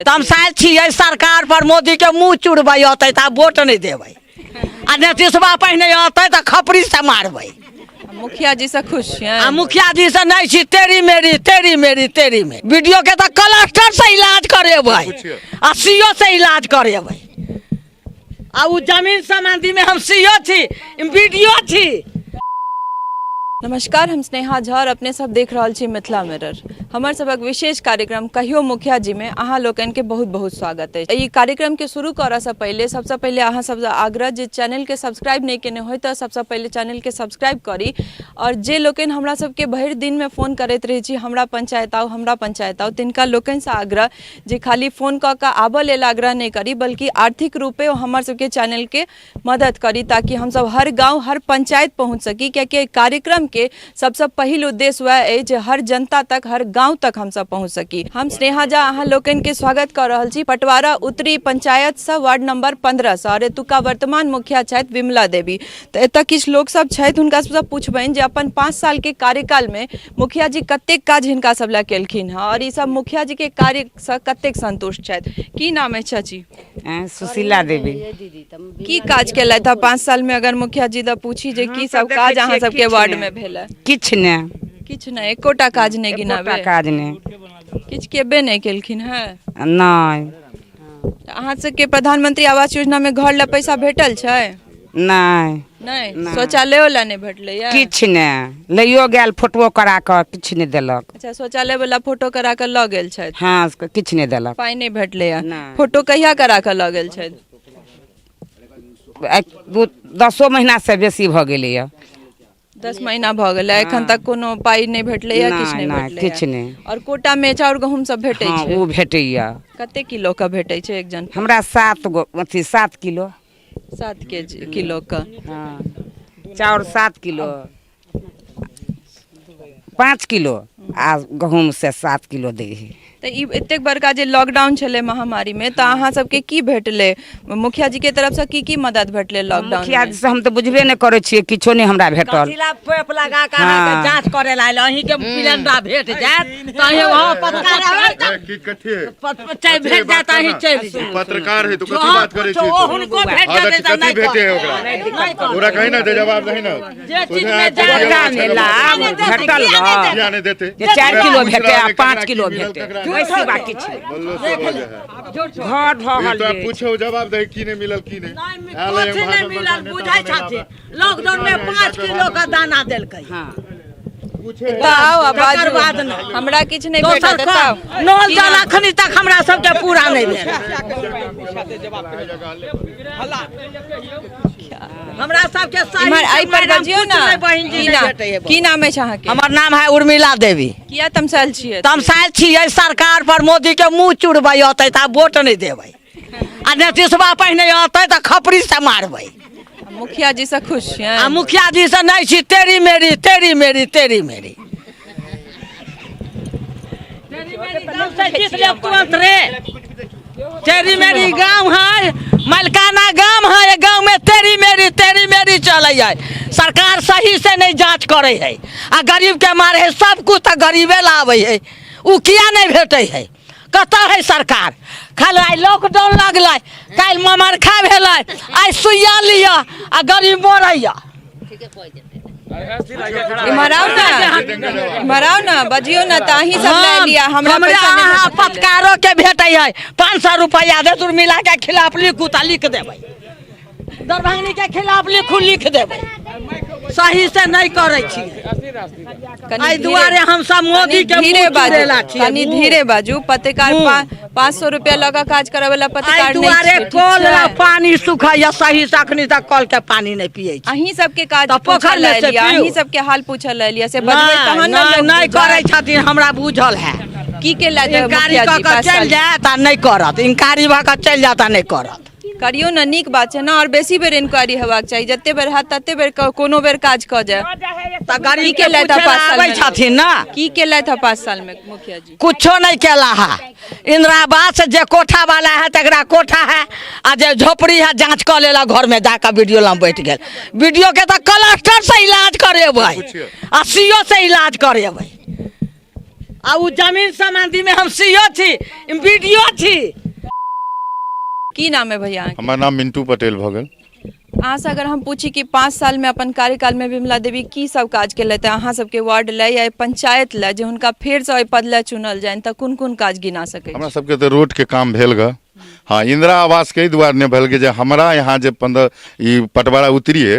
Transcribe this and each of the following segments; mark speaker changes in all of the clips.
Speaker 1: तमसायल छियै सरकार पर मोदी के मुंह चुड़बै अतै तऽ आब वोट नहि देबै आ नीतीशबा पहिने अतै तऽ खपरी से मारबै।
Speaker 2: मुखिया जी से खुश छियै?
Speaker 1: आ मुखिया जी से नहि छी, तेरी मेरी तेरी मेरी तेरी मेरी। वीडियो के तऽ कलस्टर से इलाज करेबै आ सीओ से इलाज करेबै आ उ जमीन संबंधी में हम सीओ छी, वीडियो छी।
Speaker 2: नमस्कार, हम स्नेहा झा और अपने सब देख रहल छी मिथिला मिरर। हमर सबक विशेष कार्यक्रम कहियो मुखिया जी में अहाँ लोकनि के बहुत बहुत स्वागत अछि। ई कार्यक्रम के शुरू करऽ से पहिले सबसे पहिले अहाँ सबसे आग्रह जे चैनल के सब्सक्राइब नहि केने होय तऽ सबसे पहिले चैनल के सब्सक्राइब करी और जे लोकनि हमरा सबके भरि दिन में फोन करैत रहै छी हमरा पंचायत आउ, हमरा पंचायत आउ, तिनका लोकनि से आग्रह जे खाली फोन कऽ कऽ आबऽ लेल आग्रह नहि करी बल्कि आर्थिक रूपे हमर सबके चैनल के मदद करी ताकि हमसब हर गांव हर पंचायत पहुंच सकी, कियाकि एहि कार्यक्रम के सबसे पहिल उद्देश्य वएह अछि जे हर जनता तक हर गांव तक हमसब पहुंच सकी। हम स्नेहा झा अहाँ लोकनि के स्वागत कऽ रहल छी पटवारा उत्तरी पंचायत सँ वार्ड नंबर 15 सँ और एतुका वर्तमान मुखिया छथि विमला देवी। तऽ एतऽ किछु लोक सब छथि, हुनका सबसँ पुछबनि जे अपन 5 साल के कार्यकाल में मुखिया जी कतेक काज हिनका सब लए केलखिन हँ और ई सब मुखिया जी के कार्य सँ कतेक संतुष्ट छथि। की नाम अछि चाची?
Speaker 3: सुशीला देवी।
Speaker 2: की काज केलथि हँ 5 साल में? अगर मुखिया जी द पूछी जे की सब काज अहाँ सबके वार्ड में भेल है?
Speaker 3: किछु नहि।
Speaker 2: किछु नहि, एकोटा काज नहि गिनाबे?
Speaker 3: एकोटा काज नहि।
Speaker 2: किछु केबे नहि केलखिन हँ?
Speaker 3: नहि।
Speaker 2: अहाँ सबके प्रधानमंत्री आवास योजना में घर ला पैसा भेटल छै?
Speaker 3: नहि।
Speaker 2: नहि? शौचालयो ला नहि भेटलै?
Speaker 3: किछु नहि, लैयो गेल फोटो करा कऽ, किछु नहि देलक।
Speaker 2: अच्छा, शौचालय वाला फोटो करा कऽ लऽ गेल छथि?
Speaker 3: हँ, किछु नहि देलक।
Speaker 2: पाइ नहि भेटलै? फोटो कहिया करा कऽ लऽ गेल छथि?
Speaker 3: 10 महीना से बेसी भऽ गेलैया।
Speaker 2: 10 महीना भऽ गेलै, एखन तक कोनो पाइ नहि भेटलैया? किछु नहि भेटलै?
Speaker 3: किछु नहि।
Speaker 2: और कोटा में चाउर गहूम सब भेटै छै?
Speaker 3: ओ भेटैया।
Speaker 2: कते किलो के भेटै छै एक जन?
Speaker 3: हमरा 7 गो अथी 7 किलो।
Speaker 2: 7 के जी किलो के?
Speaker 3: हाँ, चाउर 7 किलो, 5 किलो आ गहूम से 7 किलो दै है।
Speaker 2: तऽ ई एतेक बड़का जे लॉकडाउन छलै महामारी में, तऽ अहाँ सबके की भेटलै मुखिया जी के तरफ से? की की मदद भेटलै लॉकडाउन?
Speaker 3: मुखिया जी से हम तऽ बुझबे नहि करै छियै, किछो नहि हमरा भेटल।
Speaker 1: कथिला पेप लगा कऽ अहाँके जाँच करे ला आयल? अहीं के पिलंडा भेट जायत तऽ अहीं वहाँ पत्रकार
Speaker 4: की कथी
Speaker 1: चाहे भेट जायत, अहीं चलि जायब।
Speaker 4: पत्रकार है तो कथी बात करै छी?
Speaker 1: ओ हुनको भेट
Speaker 4: हाँ,
Speaker 1: जेतै तऽ
Speaker 4: कथी
Speaker 1: नहि
Speaker 4: भेटे है ओकरा? ओकरा कहीं ना दे, जवाब नहीं ना।
Speaker 1: जे चीज में
Speaker 3: कोटा में लाभ भेटल
Speaker 4: किया नहीं देते?
Speaker 3: जे 4 किलो भेटे आ 5 किलो भेटे, वैसी बात किछु घर ढहल।
Speaker 4: तो पूछो जवाब दे, की नहीं मिलल की नहीं?
Speaker 1: कुछ नहीं मिलल बुझै छथिन। लॉकडाउन में 5 किलो का दाना देलकै।
Speaker 3: हाँ,
Speaker 2: तऽ आउ आ
Speaker 1: तकर
Speaker 2: बाजू।
Speaker 1: बाद नहि।
Speaker 2: हमरा किछु नहि
Speaker 1: दोसर
Speaker 2: भेटत एतऽ।
Speaker 1: नल जल अखनी तक हमरा सबके पूरा नहि भेल। हमरा सबके सही
Speaker 2: इम्हर
Speaker 1: से
Speaker 2: एहि पर
Speaker 1: मैडम
Speaker 2: बजियौ
Speaker 1: कुछ
Speaker 2: ने।
Speaker 1: नहि बहिन जी,
Speaker 2: की
Speaker 1: नहि
Speaker 2: नाम
Speaker 1: भेटै है।
Speaker 2: की नाम अछि अहाँके?
Speaker 1: हमर नाम है उर्मिला देवी।
Speaker 2: किया तमसायल छियै?
Speaker 1: तमसायल छियै सरकार पर मोदी के मुंह चुड़बै अतै तऽ आब वोट नहि देबै आ नीतीशबा पहिने अतै तऽ खपरी से मारबै।
Speaker 2: मुखिया जी से खुश छियै?
Speaker 1: आ मुखिया जी से नहि छी, तेरी मेरी तेरी मेरी तेरी मेरी। तेरी मेरी गाँव से जीत लेब तुरंत रे। तेरी मेरी गाँव है, मलकाना गाम है, ये गाँव में तेरी मेरी तेरी मेरी चलै है। सरकार सही से नहीं जांच करे है आ गरीब के मारे है। सब कुछ तऽ गरीबे लाबै है, उ किया नहीं भेटै है? कतऽ है सरकार? खाली आइ लॉकडाउन लगलै, काल्हि ममरखा भेलै, आइ सुइया लिअ आ गरीब मरैया।
Speaker 2: इम्हर आउ ने, इम्हर आउ ने, बजियौ ने। तऽ अहीं सब लए लिअ, हमरा
Speaker 1: हमरा
Speaker 2: पैसा नहि
Speaker 1: अहाँ
Speaker 2: भेटल।
Speaker 1: पत्रकारो के भेटै है 500 रुपैआ दे, उर्मिला के खिलाफ लिखू तऽ लिख देबै, दरभंगनी के खिलाफ लिखू लिख देबै। सही से नहीं करै छियै।
Speaker 2: कनी
Speaker 1: एहि दुआरे हमसब मोदी के
Speaker 2: धीरे
Speaker 1: मुँह
Speaker 2: बाजू,
Speaker 1: चुड़ेला छियै।
Speaker 2: कनी धीरे बाजू। पत्रकार 500 रुपया लऽ कऽ काज करऽ वाला
Speaker 1: एहि
Speaker 2: पत्रकार नहि
Speaker 1: दुआरे
Speaker 2: छियै, ठीक
Speaker 1: कल
Speaker 2: छै?
Speaker 1: ला पानी सुखैया, सही से अखनी तक कल के पानी नहीं पियै छी।
Speaker 2: अहीं सबके काज
Speaker 1: तऽ पोखरि
Speaker 2: पूछऽ
Speaker 1: मे
Speaker 2: लए
Speaker 1: से
Speaker 2: एलियै,
Speaker 1: पीउ।
Speaker 2: अहीं सबके हाल पूछऽ लए एलियै, से बजबै तहन ने
Speaker 1: नहि
Speaker 2: लोक
Speaker 1: नहि
Speaker 2: बुझत।
Speaker 1: करै छथिन, हमरा बुझल है।
Speaker 2: की केलथि
Speaker 1: इंकारी
Speaker 2: मुखिया
Speaker 1: कऽ
Speaker 2: जी
Speaker 1: कऽ
Speaker 2: 5
Speaker 1: चलि
Speaker 2: साल?
Speaker 1: जायत आ नहि करत, इंकारी भऽ कऽ चलि जायत आ नहि करत।
Speaker 2: करियौ ने, नीक बात छै ने। और बेसी बेर इंक्वायरी हेबाक चाही, जते बेर हैत तते बेर कोनो बेर काज कऽ जाय।
Speaker 1: तऽ गरीब
Speaker 2: की
Speaker 1: के
Speaker 2: केलथि
Speaker 1: पूछै
Speaker 2: 5
Speaker 1: लए
Speaker 2: साल
Speaker 1: आबै
Speaker 2: में?
Speaker 1: छथिन ने।
Speaker 2: की केलथि 5 साल में मुखिया जी?
Speaker 1: कुछो नहीं केला है। इंदिरा आवास जे कोठा वाला है तकरा कोठा है आ जे झोपड़ी है जांच कऽ लेला, घर में जाकऽ वीडियो लग बैठ गेल। वीडियो के तऽ कलस्टर से इलाज करेबै आ सीओ से इलाज करेबै। आ उ जमीन संबंधी में हम सीओ छी, बीडीओ छी।
Speaker 2: की नाम है भैया अहाँके?
Speaker 4: हमर नाम मिंटू पटेल भऽ गेल।
Speaker 2: अहाँसँ अगर हम पूछी कि 5 साल में अपन कार्यकाल में विमला देवी की सब काज केलथि अहाँ सबके वार्ड लए या पंचायत लए, जे हुनका फेरसँ ओहि पद लए चुनल जानि, तऽ कोन कोन काज गिना सकै?
Speaker 4: हमरा सबके तऽ रोडके काम भेल ग। हाँ, इंदिरा आवासके एहि दुआरे नहि भेल जे हमरा यहाँ जे 15 ई पटवारा उतरिए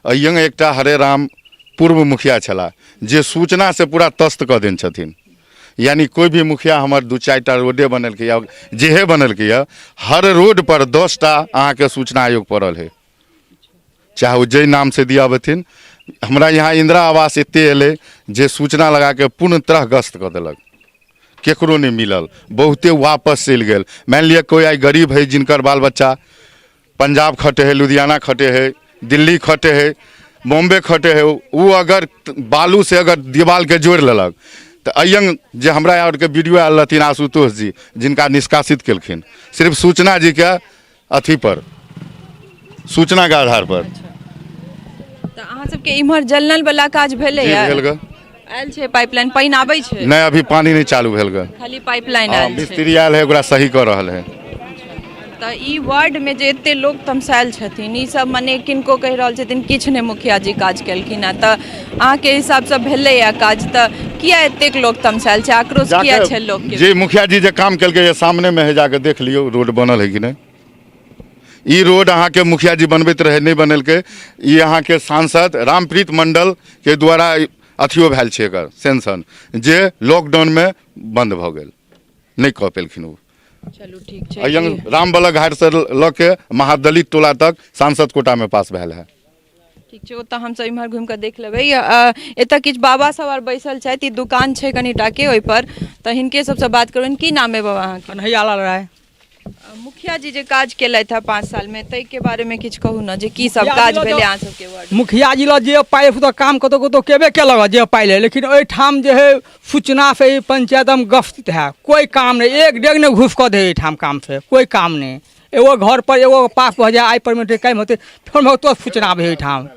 Speaker 4: अहियंग एकटा हरे राम पूर्व मुखिया छलाह जे सूचना से पूरा तस्त कऽ देने छथिन, यानी कोई भी मुखिया हमर 2-4 टा रोडे बनेलकै या जेहे बनेलकै या हर रोड पर 10 टा अहाँके सूचना आयोग पड़ल है, चाहे ओ जाहि नाम से दियाबथिन। हमरा यहाँ इंदिरा आवास एते एलै जे सूचना लगाके पूर्ण तरह गश्त कऽ देलक, केकरो नहि मिलल, बहुते वापस चलि गेल। मानि लिअ कोइ आइ गरीब है जिनकर बाल बच्चा पंजाब खटे है, लुधियाना खटे है, दिल्ली खटे है, बॉम्बे खटे है, ओ अगर बालू से अगर दीवालके जोड़ि लेलक तऽ अयंग जे हमरा आरके वीडियो आयल रहथिन आशुतोष जी जिनका निष्कासित केलखिन सिर्फ सूचना जी के अथी पर, सूचना के आधार पर।
Speaker 2: तऽ अहाँ सबके इम्हर जल नल वाला काज भेलै?
Speaker 4: जी, भेल ग।
Speaker 2: आयल छै पाइपलाइन? पानि आबै छै?
Speaker 4: नहि, अभी पानी नहि चालू भेल ग,
Speaker 2: खाली पाइपलाइन आयल छै।
Speaker 4: मिस्त्री आयल है, ओकरा सही कऽ रहल है।
Speaker 2: तऽ ई वार्ड में जे एते लोक तमसायल छथिन, ई सब मने किनको कहि रहल छथिन किछु नहि मुखिया जी काज केलखिन हँ, तऽ अहाँके हिसाबसँ भेलैया काज, तऽ किया एतेक लोक तमसायल छै, आक्रोश किया छै लोकके?
Speaker 4: जे मुखिया जी जे काम केलकै सामने में है, जाके देख लियौ रोड बनल है कि नहि। ई रोड अहाँके मुखिया जी बनबैत रहै, नहि बनेलकै। ई अहाँके सांसद रामप्रीत मंडल के द्वारा अथियो भेल छै एकर सेंशन, जे लॉकडाउनमे बंद भऽ गेल, नहि कऽ पेलखिन ओ।
Speaker 2: चलू ठीक छै।
Speaker 4: अयंग रामबलक घाट से लऽ के महादलित टोला तक सांसद कोटामे पास भेल है।
Speaker 2: ठीक छै, ओतऽ हमसब इम्हर घुमि कऽ देख लेबै। एतऽ किछु बाबा सब आर बैसल छथि, ई दुकान छै कनिटाके ओहिपर, तऽ हिनके सबसँ बात करबनि। की नाम अइ बाबा अहाँके?
Speaker 5: कन्हैया लाल राय।
Speaker 2: मुखिया जी जे काज केलथि हँ 5 साल में, ताहिके बारे में किछु कहू ने जे की सब काज भेलै अहाँ सबके वार्ड?
Speaker 5: मुखिया जी लग जे पाइ तऽ काम कतौ कतौ केबे केलक जे पाइ लै, लेकिन ओहिठाम जे है सूचना से ई पंचायत हम गस्तित है, कोई काम नहीं, एक डेग नहीं घुस कऽ दे एहिठाम काम से, कोई काम नहीं। एगो घर पर एगो पास भऽ जाए, आइ पर में टाइम होते फेर होतो सूचना आबै एहिठाम।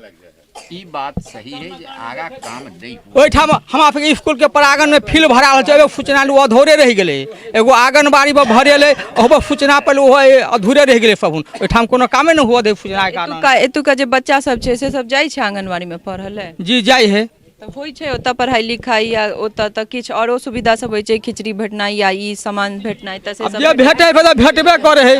Speaker 6: ई बात सही है जे आगा काम नहीं हुआ।
Speaker 5: ओहिठाम हमरा सबके स्कूल के प्रांगण में फील्ड भरा रहल छै, एगो सूचना लू अधूरे रहि गेलै, एगो आंगनबाड़ी पर भरेलै ओहो सूचना पर ओहो अधूरे रहि गेलै सब, ओहिठाम कोनो कामे नहि हुअ दै सूचना के कारण।
Speaker 2: एतुका जे बच्चा सब छै से सब जाइ छै आंगनबाड़ी में पढ़ऽ लए?
Speaker 5: जी जाइ है।
Speaker 2: तऽ होइ छै ओतऽ पढ़ाइ लिखाइ या ओतऽ तऽ किछु औरो सुविधा सब होइ छै, खिचड़ी भेटनाइ या ई सामान भेटनाइ, तऽ से
Speaker 5: आब
Speaker 2: सब
Speaker 5: जे भेटै तऽ भेटबे करै है।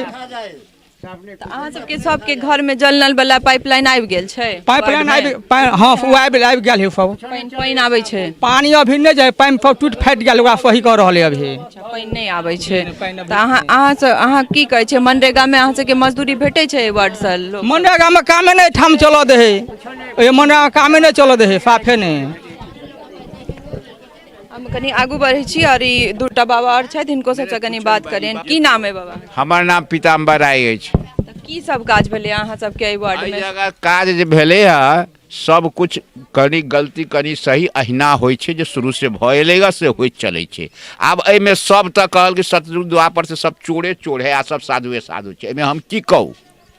Speaker 2: तऽ अहाँ सबके सबके घर में जल नल वाला पाइपलाइन आबि गेल छै?
Speaker 5: पाइपलाइन आबि, हाँ ओ आबि आबि गेल है सब।
Speaker 2: पानि आबै छै?
Speaker 5: पानी अभी नहि जाइ, पानि सब टूटि फाटि गेल, ओकरा सही कऽ रहल है अभी।
Speaker 2: अच्छा, पानि नहि आबै छै। तऽ अहाँ अहाँ सब अहाँ की कहै छियै, मनरेगा में अहाँ सबके मजदूरी भेटै छै एहि वार्ड सँ लोक?
Speaker 5: मनरेगा में कामे नहि ठाम चलऽ दै है, ओहि मनरेगा में कामे नहि चलऽ दै है, साफे नहि।
Speaker 2: हम कनि आगू बढ़ै छी और ई दूटा बाबा और छथि, हिनको सबसँ कनि बात करियनि। की नाम है बाबा?
Speaker 6: हमर नाम पीताम्बर राय अछि।
Speaker 2: तऽ की सब काज भेलै अहाँ सबके एहि वार्ड
Speaker 6: एहि
Speaker 2: में?
Speaker 6: जगह काज जे भेलै हँ सब कुछ कनि गलती कनि सही अहिना होइ छै, जे शुरू से भऽ एलै हँ से होइत चलै छै। आब एहिमे सब तऽ कहल कि सतयुग द्वापर से सब चोरे चोर है आ सब साधुए साधु छै, एहिमे हम की कहू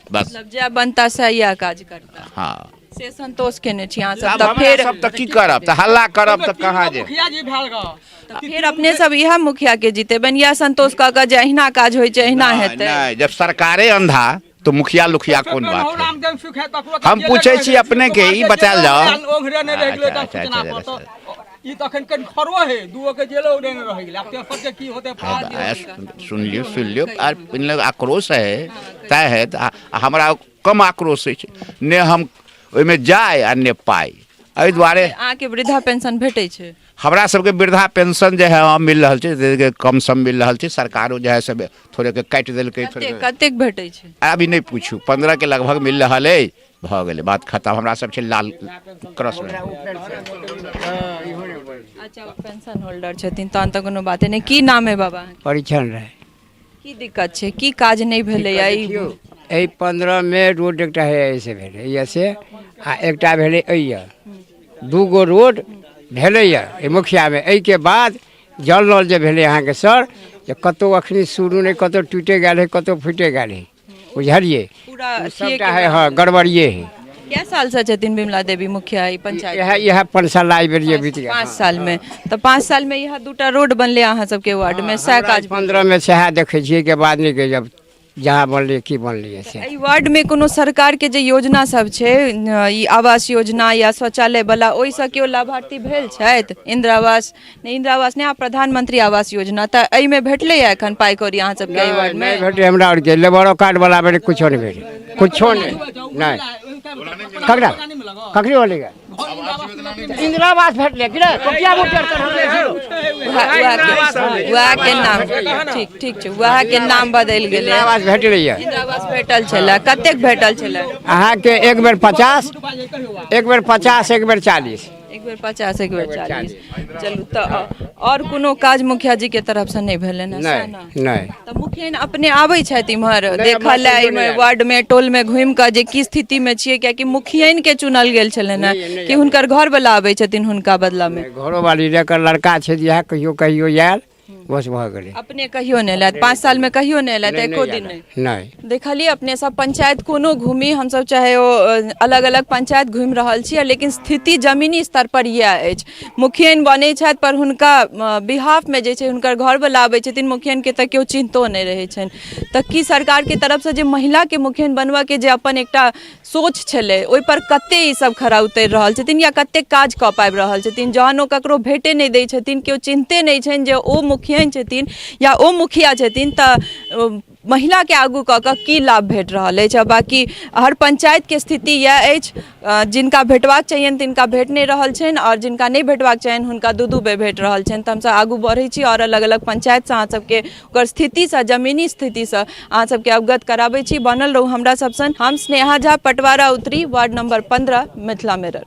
Speaker 6: बस।
Speaker 2: मतलब जय बनता से इएह काज करता।
Speaker 6: हाँ,
Speaker 2: से संतोष केने छी अहाँ सब?
Speaker 6: आब
Speaker 2: तऽ
Speaker 6: हमरा
Speaker 2: फेर
Speaker 6: सब तऽ की करब, तऽ हल्ला करब तऽ कहाँ जे
Speaker 5: मुखिया जी भेल ग।
Speaker 2: तऽ फेर अपने सब इएह मुखिया के जीतेबनि या संतोष कऽ कऽ जे अहिना काज होइ छै अहिना हेतै?
Speaker 6: नहि, जब सरकारे अंधा तो मुखिया लुखिया कोन बात है? हम पूछै छी अपने के, ई बतायल जाओ। अच्छा, अच्छा, अच्छा,
Speaker 5: ई तखन कनि खरो है, दूगो के जेलो उड़ेने रहि गेलै, आब तेसर के की होतै?
Speaker 6: सुन लियौ, सुन लियौ, आर आक्रोश है तय है, तऽ हमरा कम आक्रोश अछि ने, हम ओहिमे जाय आ ने पाइ, एहि दुआरे।
Speaker 2: अहाँके वृद्धा पेंशन भेटै छै?
Speaker 6: हमरा सबके वृद्धा पेंशन जे है मिल रहल छै, कम सम मिल रहल छै, सरकारो जे है से थोड़े के काटि देलकै थोड़े।
Speaker 2: कतेक भेटै छै?
Speaker 6: अभी नहि पूछू, 15 के लगभग मिल रहल अइ, भऽ गेलै बात खतम। हमरा सब छै लाल क्रॉस में।
Speaker 2: अच्छा, पेंशन होल्डर छथिन तहन तऽ कोनो बाते नहि। की नाम है बाबा?
Speaker 7: परीक्षण रहै।
Speaker 2: की दिक्कत छै, की काज नहि भेलैया ई?
Speaker 7: एहि 15 मे रोड एकटा है ऐसे भेलै एहिसँ आ एकटा भेलै एहिए, दूगो रोड भेलैए एहि मुखियामे। एहिके बाद जल नल जे भेलै अहाँके सर, जे कतहु अखनी शुरू नहि, कतहु टूटे गेल है, कतहु फूटे गेल है, बुझलियै?
Speaker 2: पूरा
Speaker 7: सबटा है, हँ, गड़बड़िए है।
Speaker 2: कै साल से छथिन बिमला देवी मुखिया ई पंचायत?
Speaker 7: इएह इएह 5 साल आइ बेर जे बीत गेल।
Speaker 2: 5 साल में तऽ 5 साल में इएह दूटा रोड बनले अहाँ सबके वार्ड में, सएह काज?
Speaker 7: 15 मे सएह देखै छियै के बाद नहि के जब जहाँ बनलियै की बनलियै से।
Speaker 2: एहि वार्ड में कोनो सरकार के जे योजना सब छै, ई आवास योजना या शौचालय वाला, ओहिसँ केओ लाभार्थी भेल छथि? इंदिरा आवास नहि, इंदिरा आवास नहि, आ प्रधानमंत्री आवास योजना, तऽ एहिमे भेटलैए एखन पाइ कौड़ी अहाँ सबके एहि वार्ड में?
Speaker 7: नहि भेटै हमरा आरके। लेबरो कार्ड वाला बेर कुछो नहि भेटै, कुछो नहि। नहि, ककरा ककरी होलै? इंदिरा आवास भेटलै कि नहि? कोकिया वोटर?
Speaker 2: वएह के नाम, ठीक ठीक छै, वएह के नाम बदलि गेलै।
Speaker 7: इंदिरा आवास भेटलैए।
Speaker 2: इंदिरा आवास भेटल छलै? कतेक भेटल छलै?
Speaker 7: अहाँके एक बेर 50, एक बेर 50, एक बेर 40।
Speaker 2: एक बेर 50, एक बेर 40। चलू, तऽ आओर कोनो काज मुखिया जी के तरफसँ नहि भेलनि हँ, सएह ने?
Speaker 7: नहि, नहि।
Speaker 2: तऽ मुखिया अपने आबै छथि इम्हर देखऽ
Speaker 7: हमरा
Speaker 2: लए
Speaker 7: कहियो
Speaker 2: एहिमे
Speaker 7: नहि आयल।
Speaker 2: वार्ड में, टोल में घुमि कऽ जे की स्थिति में छियै? कियाकि मुखियन के चुनल गेल छलनि हेँ
Speaker 7: नहि, नहि।
Speaker 2: कि हुनकर घर वाला आबै छथिन हुनका बदला में?
Speaker 7: घरोवाली एकर लड़का छै, इएह कहियो कहियो आयल, बस भऽ गेलै।
Speaker 2: अपने कहियो नहि एलथि? 5 साल में कहियो नहि एलथि?
Speaker 7: नहि,
Speaker 2: एको
Speaker 7: नहि
Speaker 2: दिन
Speaker 7: आयल।
Speaker 2: नहि?
Speaker 7: नहि।
Speaker 2: देखलियै अपने सब, पंचायत कोनो घूमी हमसब, चाहे ओ अलग अलग पंचायत घूमि रहल छी, लेकिन स्थिति जमीनी स्तर पर इएह अछि। मुखियन बनै छथि, पर हुनका बिहाफमे जे छै हुनकर घरवला आबै छथिन, मुखियनके तऽ केओ चिन्हतो नहि रहै छनि। तऽ की सरकारके तरफसँ जे महिलाके मुखियन बनबऽके जे अपन एकटा सोच छलै, ओहिपर कते ई सब खरा उतरि रहल छथिन या कते काज कऽ पाबि रहल छथिन, जहन ओ ककरो भेटे नहि दै छथिन, केओ चिन्हते नहि छनि जे ओ मुखियन छथिन या ओ मुखिया छथिन, तऽ महिलाके आगू कऽ कऽ की लाभ भेट रहल अछि? आ बाँकी हर पंचायतके स्थिति इएह अछि। जिनका भेटबाक चाहियनि तिनका भेट नहि रहल छनि आओर जिनका नहि भेटबाक चाहियनि हुनका दू दू बेर भेट रहल छनि। तऽ हमसब आगू बढ़ै छी आओर अलग अलग पंचायतसँ अहाँ सबके ओकर स्थितिसँ, जमीनी स्थितिसँ अहाँ सबके अवगत कराबै छी। बनल रहू हमरा सब संग। हम स्नेहा झा, पटवारा उत्तरी, वार्ड नंबर 15, मिथिला मिरर।